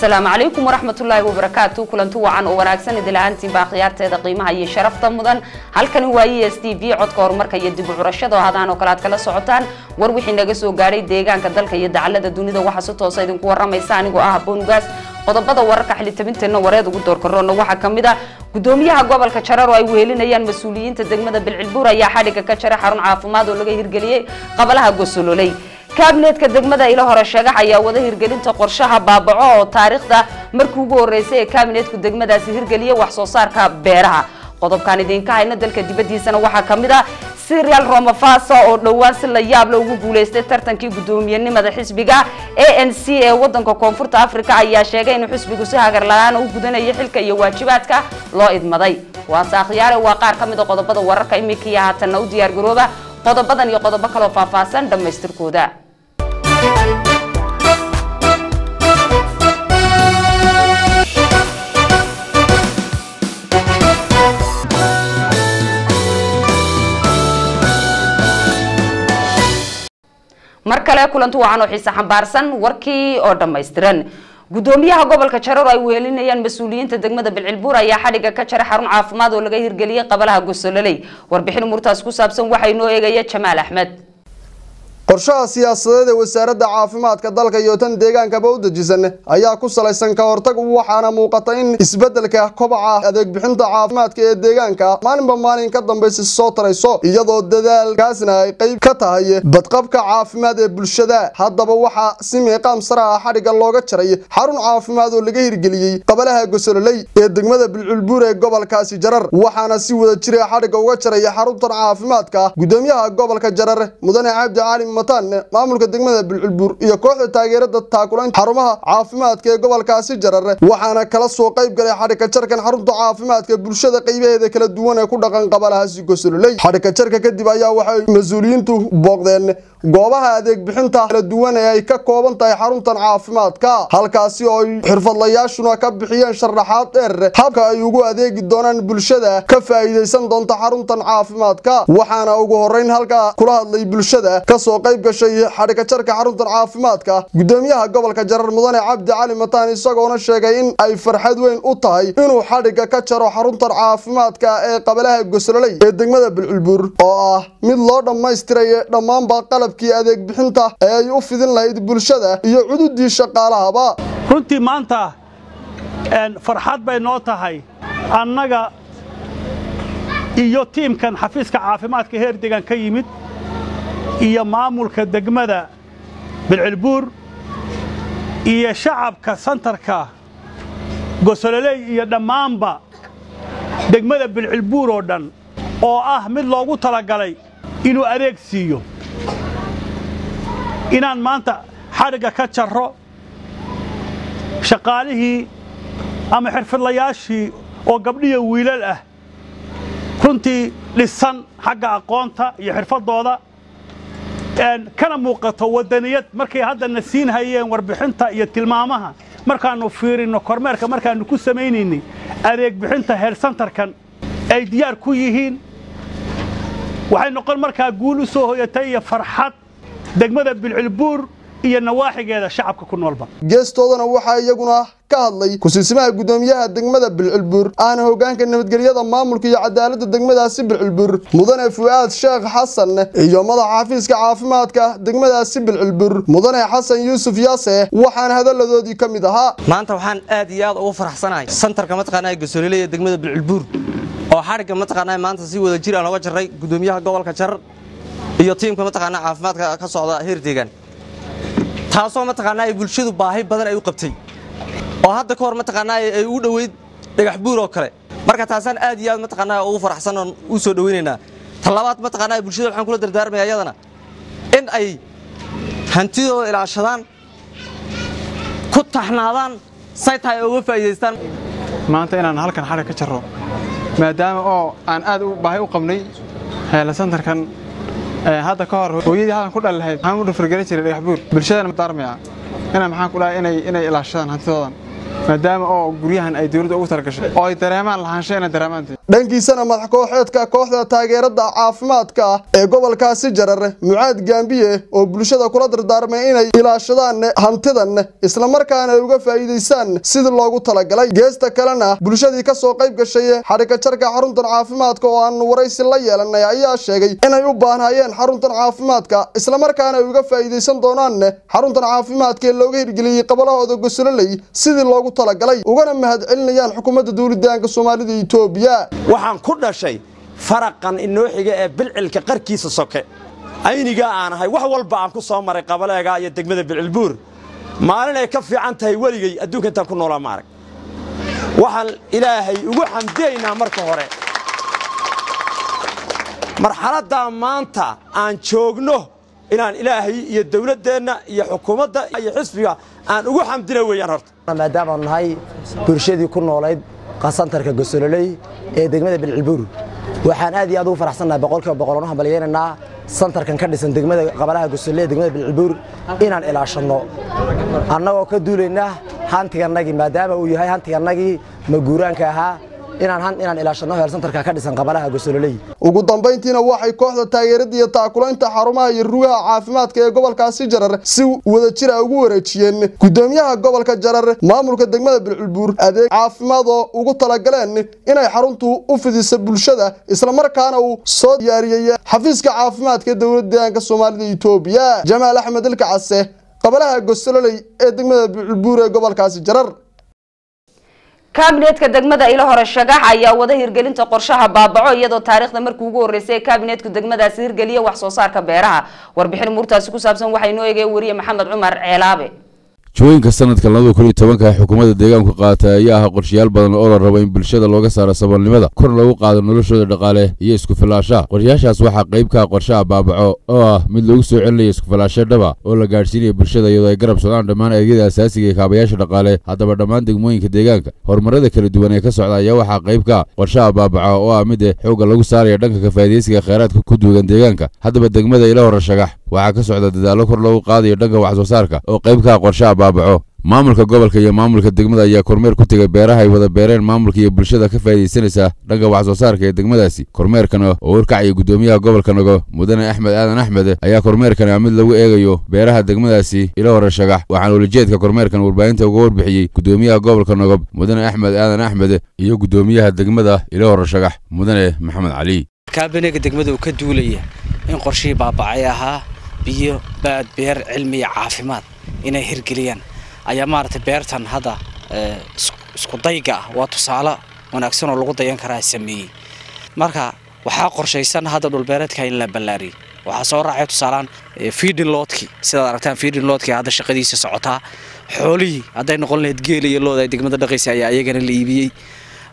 Asalaamu calaykum waraxmatullaahi wabarakaatu. Kulanti wacan oo wanaagsan idil ahaantiin baa khiyaarteeda qiimaha iyo sharafta mudan. Halkani waa ESTV, codka horumarka iyo dib u curashada, oo hadaan oo kale aad kala socotaan war wixii naga soo gaadhay deegaanka, dalka iyo dacalada dunida. Waxaa si toosa idinku waramaysa anigoo ah Bonugaas. Qodobada wararka xilitabinteenna wareed ugu doorkaroona waxaa ka mid ah: gudoomiyaha gobolka Jarar oo ay wehelinayaan mas-uuliyiinta degmada Bilcilbuur ayaa xadhigga ka jaray xarun caafimaad oo laga hirgeliyey qabalaha Gosololey. Kaabineedka degmada Ilo Hore Sheegax ayaa wada hirgelinta qorshaha Baabaco, oo taariikhda markii ugu horeysay ee kaabineedku degmadaasi hirgeliyay wax soo saarka beeraha. Qodobkaan idinka hayna dalka dibadiisana waxaa ka mid ah Cyril Ramaphosa oo dhowaan si la yaab la ugu guuleystay tartankii guddoomiyenimada xisbiga ANC ee wadanka Koonfurta Africa ayaa sheegay inuu xisbigu si hagar la-aan u gudanayo xilka iyo waajibaadka loo idmaday. Waase akhyaare, waa qaar ka mid a qodobada wararka iminkaiyo haatanna. U diyaar garooba qodobadan iyo qodobo kaloo faahfaahsan dhammaystirkooda. Mar kale kulanti wacan oo xiise xambaarsan, warkii oo dhammaystiran. Gudoomiyaha gobolka Jarar oo ay wehelinayaan mas-uuliyiinta degmada Bilcilbuur ayaa xadhigga ka jaray xarun caafimaad oo laga hirgeliyey qabalaha Gosololey. Warbixin umuurtaas ku saabsan waxaa inoo eegaya Jamaal Axmed. Qorshaha siyaasadeed ee Wasaaradda Caafimaadka dalka iyo tan deegaankaba u dejisan ayaa ku salaysan ka hortag, waxaana muuqata in isbeddelka kobaca adeeg bixinta caafimaadka ee deegaanka maalinba maalin ka dambaysa soo tarayso, iyadoo dadaalkaasna ay qayb ka tahay badqabka caafimaad ee bulshada. Haddaba waxaa si meeqaam sare ah xadhigga looga jaray xarun caafimaad oo laga hirgeliyey qabalaha Gosololey ee degmada Bilculbuur ee gobolkaasi Jarar, waxaana si wada jira xadhigga uga jaraya xaruntan caafimaadka gudoomiyaha gobolka Jarar Mudane Cabdi Cali Matan, maamulka degmada Bilculbuur iyo kooxda taageerada taakulaynta xarumaha caafimaadka ee gobolkaasi Jarar. Waxaana kala soo qayb galay xadhigga jarkan xarunta caafimaadka bulshada qaybaheeda kala duwan ee ku dhaqan qabalahaasi Gosololey. Xadhigga jarka kadib ayaa waxay mas-uuliyiintu booqdeen goobaha adeeg bixinta kala duwan ee ay ka kooban tahay xaruntan caafimaadka, halkaasi oo ay xirfadlayaashuna ka bixiyeen sharaxaad dheer habka ay ugu adeegi doonaan bulshada ka faa'iidaysan doonta xaruntan caafimaadka. Waxaana ugu horeyn halkaa kula hadlay bulshada kasoo qayb gashay xadhigga jarka xaruntan caafimaadka gudoomiyaha gobolka Jarar Mudane Cabdi Cali Mataan, isagoona sheegay in ay farxad weyn u tahay inuu xadhigga ka jaro xaruntan caafimaadka ee qabalaha Gosololey ee degmada Bilculbuur, oo ah mid loo dhammaystiray dhammaanba qalabkii adeeg bixinta ee ay u fidin lahayd bulshada iyo cududii shaqaalahaba. Runtii maanta farxad bay noo tahay annaga iyo tiimkan xafiiska caafimaadka heer deegaan ka yimid iyo maamulka degmada Bilcilbuur iyo shacabka santarka Gosololey iyo dhammaanba degmada Bilcilbuur oo dhan, oo ah mid loogu talagalay inuu adeeg siiyo, inaan maanta xadhigga ka jarro shaqaalihii ama xirfadlayaashii oo gabdhiyo wiilal ah, runtii dhisan xagga aqoonta iyo xirfaddooda, kana muuqato waddaniyad. Markay haddana siin hayeen warbixinta iyo tilmaamaha, markaannu fiirinno kormeerka markaannu ku samaynaynay adeeg bixinta health centerkan ay diyaar ku yihiin, waxay noqon markaa guul u soo hoyatay iyo farxad degmada Bilcilbuur iyo nawaaxigeeda shacabka ku noolba. Geestoodana waxaa iyaguna ka hadlay kusiisimaha gudoomiyaha degmada Bilculbuur ahna hogaanka nabadgelyada, maamulka iyo cadaaladda degmadaasi Bilculbuur Mudane Fu'aad Sheekh Xasan iyo madaxa xafiiska caafimaadka degmadaasi Bilculbuur Mudane Xasan Yuusuf Yaase, waxaana hadalladoodii ka mid ahaa: Maanta waxaan aad iyo aad ugu faraxsanahay santarka mataqaanaa Gosololey ee degmada Bilcilbuur oo xadhigga mataqaanaa maanta si wada jir aan oga jarray gudoomiyaha gobolka Jarar iyo tiimka mataqaanaa caafimaadka ka socda heer deegaan, taasoo mataqaanaa ay bulshadu baahi badan ay u qabtay oo hadda ka hor mataqaanaa ay ugu dhoweyd Dhagax Buur oo kale. Marka taasaan aad iyo aad mataqaanaa ugu faraxsan oon u soo dhoweynaynaa. Talabaad, mataqaanaa bulshada waxaan kula dardaarmayaa iyadana in ay hantidooda ilaashadaan, ku taxnaadaan, say tahay uga faa'iidaystaan. Maanta inaan halkan xadhig ka jarro, maadaama oo aan aad u baahi u qabnay health centerkan, hadda ka hor hooyadii halkan ku dhali lahayd waxaan u dhafargelin jiray Dhagax Buur. Bulshadana daarmaya inaan maxaan ku dhahay inay ilaashadaan hantidoodan, maadaama oo guryahan ay dawladda ugu talagashay oo ay dareemaan lahaansho inay dareemaan. Dhankiisana madax kooxeedka kooxda taageerada caafimaadka ee gobolkaasi Jarar, Mucaad Gaambiye, oo bulshada kula dardaarmay inay ilaashadaan hantidan islamarkaana ay uga faa'iidaystaan sidii loogu talagalay. Geesta kalena bulshadii kasoo qayb gashay xadhika jarka xaruntan caafimaadka oo aan waraysi la yeelanay ayaa sheegay inay u baahnayeen xaruntan caafimaadka, islamarkaana ay uga faa'iidaysan doonaan xaruntan caafimaadka ee looga hirgeliyey qabalahooda Gosololey sidii loogu talagalay, ugana mahadcelinayaan xukuumadda dowladda Soomaalida Itoobiya. Waxaan ku dhashay faraqan inoo xiga ee Bilcilka qarkiisa soke. Aynigaa aan ahay wax walba aan ku soo maray qabaleega iyo degmada Bilcilbuur. Maalin ay ka fiican tahay weligay adduunka intaan ku noolaa ma arag. Waxaan Ilaahay ugu xamdiyaynaa marka hore marxaladdaa maanta aan joogno inaan Ilaahay iyo dawladdeenna iyo xukuumadda iyo xisbiga aan ugu xamdina weeyaan horta. Maadaamaanu nahay bulshadii ku noolayd qasantarka Gosololey ee degmada Bilcilbuur, waxaan aad iyo aad ugu faraxsannahay, 100% aan u hambalyaynaynaa santarkan ka dhisan degmada qabalaha Gosololey ee degmada Bilcilbuur inaan ilaashanno, annagoo ka duulayna hantigannagii, maadaama uu yahay hantigannagii maguuraanka ahaa, inaan ilaashanno heer santarka ka dhisan qabalaha Gosololey. Ugu dambeyntiina waxay kooxda taageerada iyo taakulaynta xarumaha iyo rugaha caafimaadka ee gobolkaasi Jarar si wadajir ah ugu wareejiyeen gudoomiyaha gobolka Jarar, maamulka degmada Bilcilbuur adeeg caafimaad oo ugu talagaleen inay xaruntu u fidiso bulshada, islamarkaana uu soo diyaariyey xafiiska caafimaadka ee dowladda deegaanka Soomaalida Itoobiya. Jamaal Axmed Ilkacase, qabalaha Gosololey ee degmada Bilcilbuur ee gobolkaasi Jarar. Kaabineedka degmada Ilo Hore Shagax ayaa wada hirgelinta qorshaha Baabaco, iyadoo taariikhda markii ugu horeysay kaabineedku degmadaasi hirgeliya wax soo saarka beeraha. Warbixin muurtaasi ku saabsan waxay noo eegay wariye Maxamed Cumar Ceelaabe. Jooyinka sanadka 2010 xukuumadda deegaanku qaatay ayaa ah qorshayaal badan oo la rabo in bulshada looga saaro saboolnimada, kor loogu qaado noloshooda dhaqaale iyo isku filaashaha. Qorshayaashaas waxaa qayb ka ah qorshaha Baabaco oo ah mid lagu soo celinayo isku filaasho dhaba oo la gaadhsiinayo bulshada, iyadoo ay garab socdaan dhammaan adeegyada asaasiga iyo kaabayaasha dhaqaale. Haddaba dhammaan degmooyinka deegaanka horumarada kala duwan ee ka socda ayaa waxaa qayb ka ah qorshaha Baabaco oo ah mid xoogga lagu saarayo dhanka ka faa'iidaysiga kheyraadka ku duugan deegaanka. Haddaba degmada Ilo Hore Shagax waxaa ka socda dadaallo kor loogu qaadayo dhanka wax soo saarka oo qayb ka ah qorshaha Baabaco. Maamulka gobolka iyo maamulka degmada ayaa kormeer ku tegay beeraha ay wada beereen maamulka iyo bulshada ka faa'iidaysanaysa dhanka wax soo saarka ee degmadaasi. Kormeerkan oo warkacaya gudoomiyaha gobolka Nago, Mudane Axmed Aadan Axmed, ayaa kormeerkan ah mid lagu eegayo beeraha degmadaasi Ilo Hore Shagax. Waxaana ulajeedka kormeerkan warbaahinta uga warbixiyey gudoomiyaha gobolka Nogob, Mudane Axmed Aadan Axmed, iyo gudoomiyaha degmada Ilo Hore Shagax, Mudane Maxamed Cali. Kaabinega degmada uu ka duulaya in qorshihii Baabacay ahaa biyo, baad, beer, cilmi iyo caafimaad inay hirgeliyaan ayaa maaragtay beertan hadda isku dayga ah waa tusaale wanaagsan oo lagu dayan karaa sameeyey. Marka waxaa qorshaysan hadda dhulbeereedka in la ballaariyey. Waxaa soo raacay tusaalaan feeding lotkii, sidaad aragtaan feeding lotkii hadda shaqadiisa socotaa. Xoolihii hadday noqon lahayd geel iyo looda ay degmada dhaqaysa ayaa iyagana la iibiyey.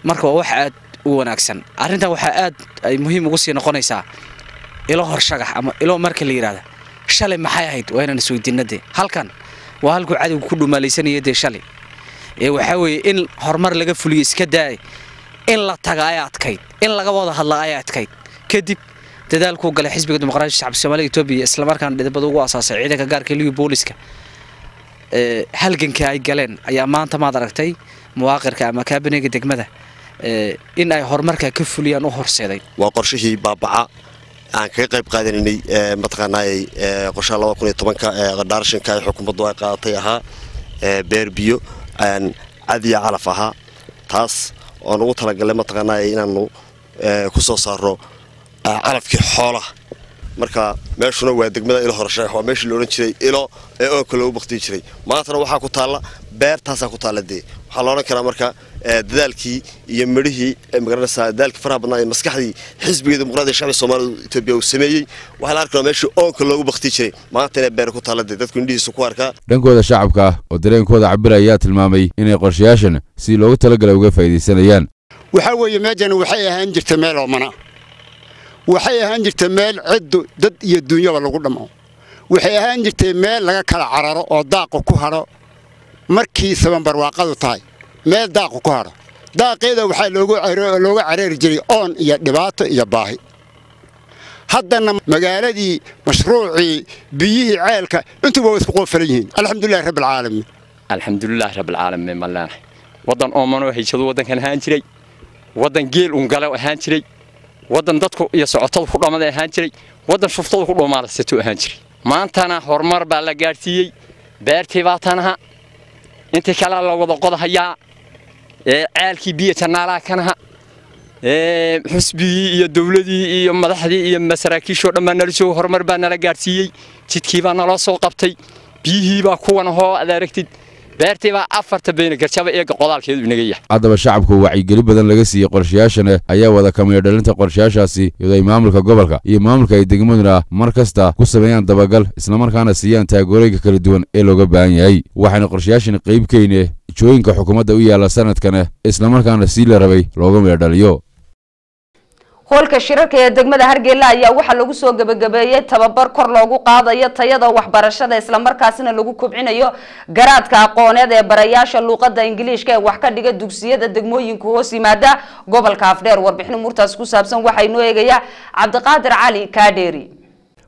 Marka waa wax aad u wanaagsan. Arrintan waxaa aad ay muhiim ugu sii noqonaysaa Ilo Hor Shagax ama Ilo marka la yidhaahda shalay maxay ahayd, waa inaan isweydiinna dee. Halkan waa halkuu cadowga ku dhumaalaysanaya dee shalay. Ee waxaa weeye in horumar laga fuliyo iska daay, in la taga ay adkayd, in laga wada hadla ay adkayd. Kadib dadaalkuu galay xisbiga dimuqraadiga shacabka Soomaaliya Itoobiya, islamarkaana dhidibada ugu asaasay ciidanka gaarka liyu booliska, halganka ay galeen ayaa maanta maad aragtay muwaaqirka ama kaabinega degmada in ay horumarka ka fuliyaan u horseeday. Waa qorshihii Baabaca aan kaga qayb qaadanaynay, mataqaanaay qorshaha 2010-ka ee qadhaarshinka ay xukuumaddu ay qaadatay ahaa beer, biyo, cadiya, calaf ahaa, taas oon ugu talagalnay mataqaanaay inaanu ku soo saarno calafkii xoolaha. Marka meeshuna waa degmada Ilo Hore Shagax, waa meeshii la odhan jiray Ilo ee oonka loogu baktiyi jiray. Maantana waxaa ku taalla beertaasaa ku taalla dee. Waxaa la odhan karaa marka dadaalkii iyo midhihii, magaranaysaa, dadaalkii faraha badnaa ee maskaxdii xisbiga dimuqraadiga shacbiga Soomaalida Itoobiya uu sameeyey, waxaa la arkaa meeshii oonka loogu baktiyi jiray maanta inay beer ku taalla dee, dadku indhihiisa ku arkaa. Dhankooda shacabka oo dareenkooda cabira ayaa tilmaamay inay qorshayaashan si loogu talagalay uga faa'iidaysanayaan. Waxaa weeye meeshan waxay ahaan jirta meel oomana, waxay ahaan jirtay meel ciddu dad iyo duunyaba lagu dhammo, waxay ahaan jirtay meel laga kala cararo oo daaqu ku hadho markii sabanbarwaaqadu tahay, meel daaqu ku hadho. Daaqeeda waxaa looga careeri jiray oon iyo dhibaato iyo baahi. Haddana magaaladii, mashruucii biyihii, ceelka, intuba way isku qoofalan yihiin. Alxamdulilahi rabbilcaalamiin. Alxamdulilaahi rabbilcaalamiin. Ma leenahay waddan oomanoo haysado waddankan ahaan jiray. Waddan geel ungale ahaan jiray, waddan dadku iyo socotadu ku dhamada ahaan jiray, waddan shuftadu ku dhumaalasato ahaan jiray. Maantana horumar baa la gaadhsiiyey. Beertii baa tanaha, intii kale la wada qodahayaa, ceelkii biyo jannaalaha kanaha, xusbigii iyo dowladii iyo madaxdii iyo masaraakiishoo dhan baa nala jooga. Horumar baa nala gaadhsiiyey, jidkii baa naloo soo qabtay, biyihii baa kuwan hoo aad aragtid, beertii baa afarta bayna garjaba eega qodaalkeedu inaga yahay. Haddaba shacabku wacyigelin badan laga siiyey qorshayaashana ayaa wada kamiyo dhalinta qorshayaashaasi, iyadoo ay maamulka gobolka iyo maamulka ay degmaduna mar kasta ku sameeyaan dabagal, islamarkaana siiyaan taageerooyinka kala duwan ee looga baahan yahay. Waxayna qorshayaashani qayb keyne jooyinka xukuumadda u yaalla sanadkana, islamarkaana sii la rabay looga midho dhaliyo. Hoolka shirarka ee degmada Hargeyla ayaa waxaa lagu soo gabagabeeyey tababar kor loogu qaadayo tayada waxbarashada, islamarkaasina lagu kobcinayo garaadka aqooneed ee barayaasha luuqada Ingiliishka ee wax ka dhiga dugsiyada degmooyinka hoos yimaada gobolka Afdheer. Warbixin umuurtaas ku saabsan waxaa inoo eegayaa Cabdiqaadir Cali Kaadheeri.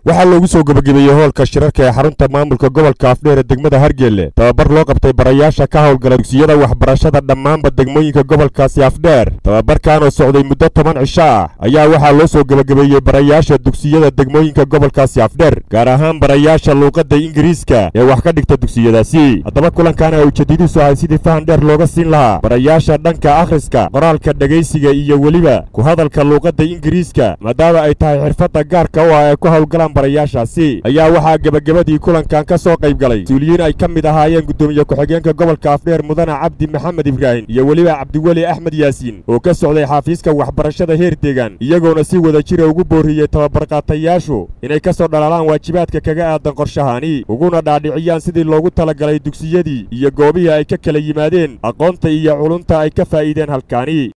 Waxaa loogu soo gebagabeeyey hoolka shirarka ee xarunta maamulka gobolka Afdheer ee degmada Hargeylle tababar loo qabtay barayaasha ka howlgala dugsiyada waxbarashada dhammaanba degmooyinka gobolkaasi Afdheer. Tababarkan oo socday muddo 10 cisho ah ayaa waxaa loo soo gebagabeeyey barayaasha dugsiyada degmooyinka gobolkaasi Afdheer, gaar ahaan barayaasha luuqadda Ingiriiska ee wax ka dhigta dugsiyadaasi. Haddaba kulankan ay ujeedadiisu ahay sidii fahan dheer looga siin lahaa barayaasha dhanka akhriska, qoraalka, dhegaysiga iyo weliba ku hadalka luuqadda Ingiriiska, maadaama ay tahay xirfadda gaarka u ah ee ku howlgalaan barayaashaasi, ayaa waxaa gebagabadii kulankan ka soo qayb galay mas-uuliyiin ay ka mid ahaayeen guddoomiye ku-xigeenka gobolka Afdheer Mudane Cabdi Maxamed Ibraahim iyo weliba Cabdiweli Axmed Yaasiin oo ka socday xafiiska waxbarashada heer deegaan, iyagoona si wada jira ugu booriyey tababarqaatayaashu inay ka soo dhalaalaan waajibaadka kaga aadan qorshahani, uguna dhaadhiciyaan sidii loogu talagalay dugsiyadii iyo goobihii ay ka kala yimaadeen aqoonta iyo culunta ay ka faa'iideen halkaani.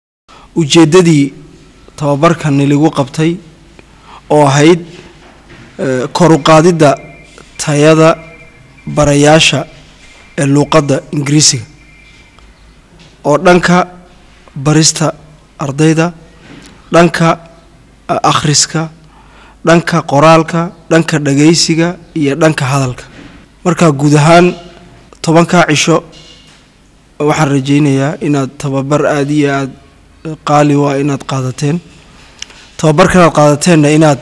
Ujeeddadii tababarkani lagu qabtay oo ahayd kor u qaadidda tayada barayaasha ee luuqadda Ingiriisiga oo dhanka barista ardayda, dhanka akhriska, dhanka qoraalka, dhanka dhagaysiga iyo dhanka hadalka. Marka guud ahaan 10-kaa cisho waxaan rajaynayaa inaad tababar aada iyo aada qaali waa inaad qaadateen. Tababarkan aad qaadateenna inaad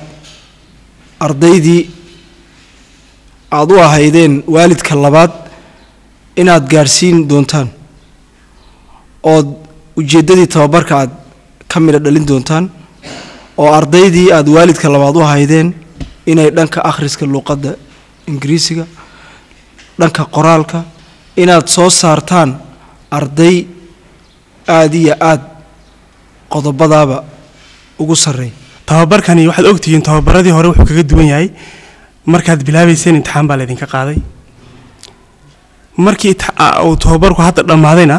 ardaydii aada u ahaydeen waalidka labaad inaad gaadhsiin doontaan, ood ujeeddadii tababarka aad ka midha dhalin doontaan, oo ardaydii aada waalidka labaad u ahaydeen inay dhanka akhriska luuqadda Ingiriisiga, dhanka qoraalka inaad soo saartaan arday aada iyo aada qodobadaaba ugu sarreeya. Tababarkani waxaad ogtihiin tababaradii hore wuxuu kaga duwan yahay, markaad bilaabayseen imtixaan baa laydinka qaaday. Markii uu tababarku hadda dhammaadayna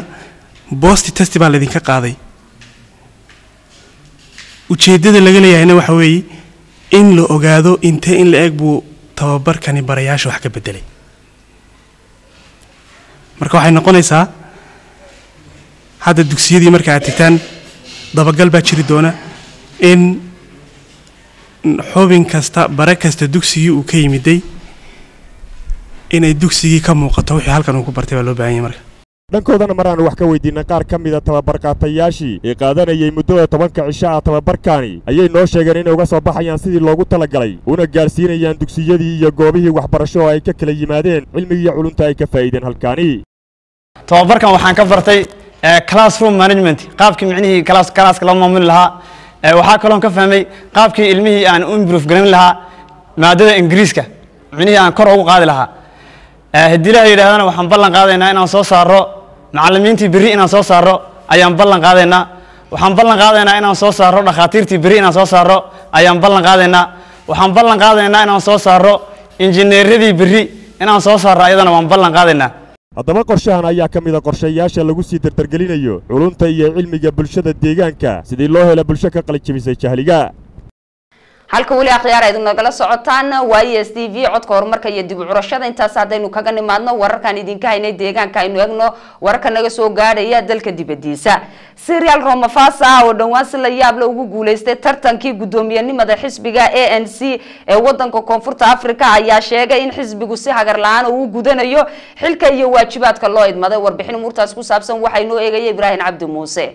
post test baa laydinka qaaday. Ujeeddada laga leeyahayna waxa weeye in la ogaado intee in la eg buu tababarkani barayaasha wax ka bedelay. Marka waxay noqonaysaa hadda dugsiyadii marka aad tegtaan dabagal baa jiri doona in xubin kasta, bare kasta dugsigii uu ka yimiday inay dugsigii ka muuqato wixii halkan uu ku bartay baa loo baahan yahay. Marka dhankoodana mar aanu wax ka weydiinay qaar ka mida tababarqaatayaashii ee qaadanayay muddada 10-ka cisho ah tababarkaani ayay noo sheegeen inay uga soo baxayaan sidii loogu talagalay, una gaadhsiinayaan dugsiyadii iyo goobihii waxbarasho oo ay ka kala yimaadeen cilmigii culunta ay ka faa'iideen halkaani. Tababarkan waxaan ka bartay classroom management, qaabkii micnihii classka loo maamuli lahaa. Waxaa kaloon ka fahmay qaabkii ilmihii aan u improve garan lahaa maadada Ingiriiska, micnihii aan kor ugu qaadi lahaa. Haddii Ilaah yidhaahdana waxaan ballan qaadaynaa inaan soo saaro macallimiintii berri, inaan soo saaro ayaan ballan qaadaynaa. Waxaan ballan qaadaynaa inaan soo saaro dhakhaatiirtii berri, inaan soo saaro ayaan ballan qaadaynaa. Waxaan ballan qaadaynaa inaan soo saaro injineeradii berri, inaan soo saaro ayadana waan ballan qaadaynaa. Haddaba qorshahan ayaa ka mid a qorshayaasha lagu sii dardargelinayo culunta iyo cilmiga bulshada deegaanka, sidii loo helo bulsho ka qalijabisay jahliga. Halka weli akhyaar aydu nagala socotaan waa ESTV, codka horumarka iyo dib u curashada. Intaas haddaynu kaga nimaadno wararkan idinka haynay deegaanka, aynu eegno wararka naga soo gaadhaya dalka dibadiisa. Cyril Ramaphosa oo dhowaan si la yaab leh ugu guuleystay tartankii guddoomiyenimada xisbiga ANC ee wadanka Koonfurta Afrika ayaa sheegay in xisbigu si hagar la'aan uu gudanayo xilka iyo waajibaadka loo idmaday. Warbixin umuurtaas ku saabsan waxaa inoo eegaya Ibraahim Cabdi Muuse.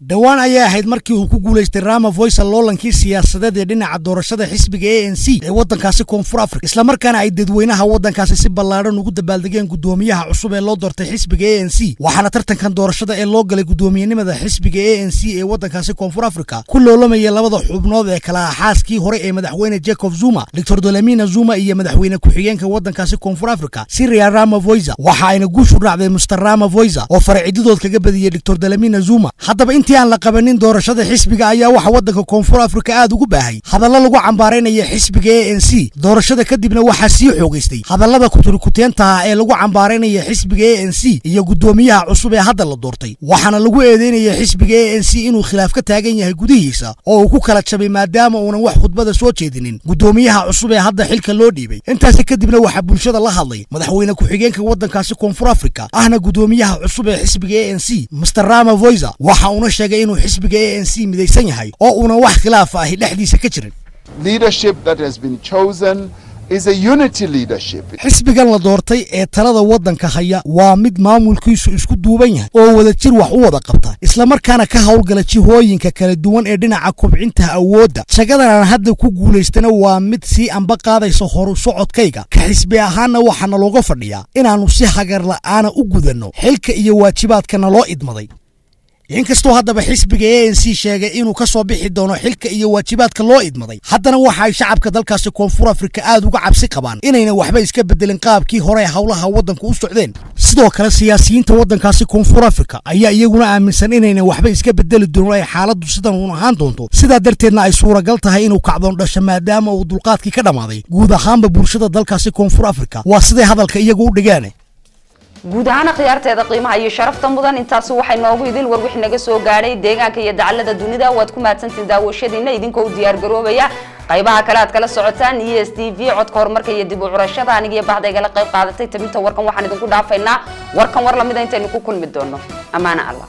Dhowaan ayay ahayd markii uu ku guulaystay Ramaphosa loolankii siyaasadeed ee dhinaca doorashada xisbiga ANC ee waddankaasi Koonfur Afrika, islamarkaana ay dadweynaha waddankaasi si ballaadhan ugu dabaaldegeen guddoomiyaha cusub ee loo doortay xisbiga ANC. Waxaana tartankan doorashada ee loo galay guddoomiyenimada xisbiga ANC ee waddankaasi Koonfur Afrika ku loolamayay labada xubnood ee kala ah xaaskii hore ee madaxweyne Jacob Zuma, Dr Dlamini Zuma, iyo madaxweyne ku-xigeenka waddankaasi Koonfur Afrika, Cyril Ramaphosa. Waxa ayna guushu raacday Mr Ramaphosa oo faracididood kaga badiyey Dr Dlamini Zuma. Haddaba intii aan la qabanin doorashada xisbiga ayaa waxa waddanka Koonfur Afrika aad ugu baahay hadallo lagu cambaaraynaya xisbiga ANC. Doorashada kadibna waxaa sii xoogaystay hadallada kuturikuteenta ah ee lagu cambaaraynaya xisbiga ANC iyo guddoomiyaha cusub ee hadda la doortay. Waxaana lagu eedeynaya xisbiga ANC inuu khilaaf ka taagan yahay gudihiisa oo uu ku kala jabay, maadaama uunan wax khudbada soo jeedinin guddoomiyaha cusub ee hadda xilka loo dhiibay. Intaasi kadibna waxaa bulshada la hadlay madaxweyne ku-xigeenka waddankaasi Koonfur Afrika, ahna guddoomiyaha cusub ee xisbiga ANC, Mr Ramaphosa. Waxa uuna sheegay inuu xisbiga ANC midaysan yahay oo uunan wax khilaaf ahi dhexdiisa ka jirin. Leadership that has been chosen is a unity leadership. Xisbigan la doortay ee talada waddanka haya waa mid maamulkiisu isku duuban yahay oo wada jir wax u wada qabta, islamarkaana ka howlgala jihooyinka kala duwan ee dhinaca kobcinta awoodda. Jagadan aan hadda ku guulaystana waa mid sii amba qaadaysa horu socodkayga. Ka xisbi ahaanna waxaana looga fadhiyaa inaannu si hagar la'aana u gudanno xilka iyo waajibaadka naloo idmaday. Inkastoo haddaba xisbiga ANC sheegay inuu ka soo bixi doono xilka iyo waajibaadka loo idmaday, haddana waxa ay shacabka dalkaasi Koonfur Afrika aad uga cabsi qabaan inayna waxba iska bedelin qaabkii hore ee howlaha waddanku u socdeen. Sidoo kale siyaasiyiinta waddankaasi Koonfur Afrika ayaa iyaguna aaminsan inayna waxba iska bedeli doonin, ay xaaladdu sidan uun ahaan doonto, sidaa darteedna ay suuragal tahay inuu kacdoon dhasho, maadaama uu dulqaadkii ka dhammaaday guud ahaanba bulshada dalkaasi Koonfur Afrika. Waa siday hadalka iyagu u dhigeen. Guud ahaan khiyaarteeda qiimaha iyo sharafta mudan, intaasi waxay noogu idin war wixii naga soo gaadhay deegaanka iyo dacallada dunida. Waad ku mahadsantiin daawashadiina. Idinkoo u diyaar garoobaya qaybaha kale aad kala socotaan ESTV, codka horumarka iyo dib u curashada, aniga iyo bahda igala qayb qaadatay tabinta warkan waxaan idinku dhaafaynaa warkan war lamida intaynu ku kulmi doono. Ammaano Allah.